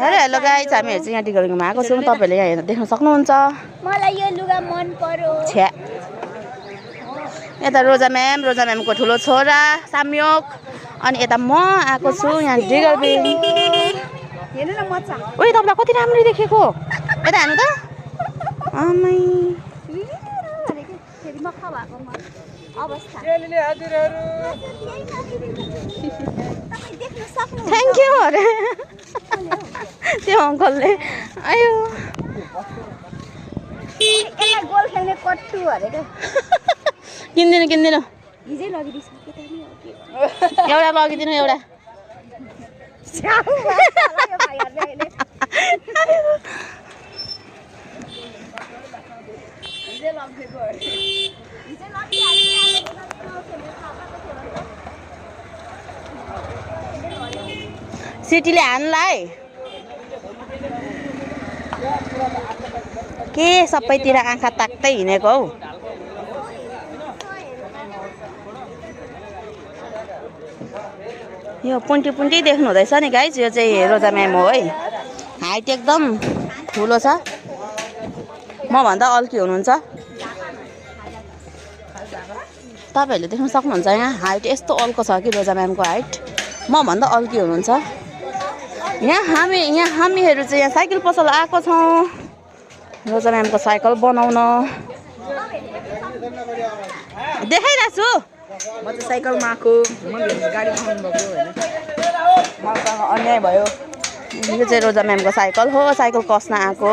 hello guys हामीहरु चाहिँ यहाँ डिगलगुमा आएको छौं तपाईहरुले यहाँ हेर्न देख्न सक्नुहुन्छ मलाई यो लुगा मन पर्यो छ्या यता रोजा म्यामको ठुलो छोरा साम्योक अनि यता म आएको छु यहाँ डिगलबिङ हेर्नु न मचा ओइ तपाईलाई कति राम्रो देखेको यता हेर्नु त आमै फेरि मक्खा भएको म अवस्था चेलीले हजुरहरु तपाई देख्न सक्नु थ्यांक यू अरे त्यो अंकलले आयो यसलाई गोल खेल्ने कट्टु अरे के किन्दिनु हिजै लगिदिसके त नि एउटा लगिदिनु एउटा स्याउ भयो यो भाइहरुले अहिले हिजै लगिदिएको अरे हिजै लगिहाल्यो सिटीले हान्लाई के सबैतिर आँखा ताक्दै हिँडेको हौ यो पुन्टी देख्नु हुँदैछ नि गाइस यो चाहिँ रोजा म्याम हो है हाइट एकदम ठुलो छ म भन्दा अल्की हुनुहुन्छ तपाईहरुले देख्न सक्नुहुन्छ यहाँ हाइट यस्तो अल्को छ कि रोजा म्यामको हाइट म भन्दा अल्की हुनुहुन्छ यहाँ हामीहरु चाहिँ यहाँ साइकल पसल आएको छौं रोजा म्यामको साइकल बनाउन देखाइराछु म चाहिँ साइकलमा आको म गाडी बनाउनु भएको हैन मसँग अन्याय भयो यो चाहिँ रोजा म्यामको साइकल हो साइकल कस्न आएको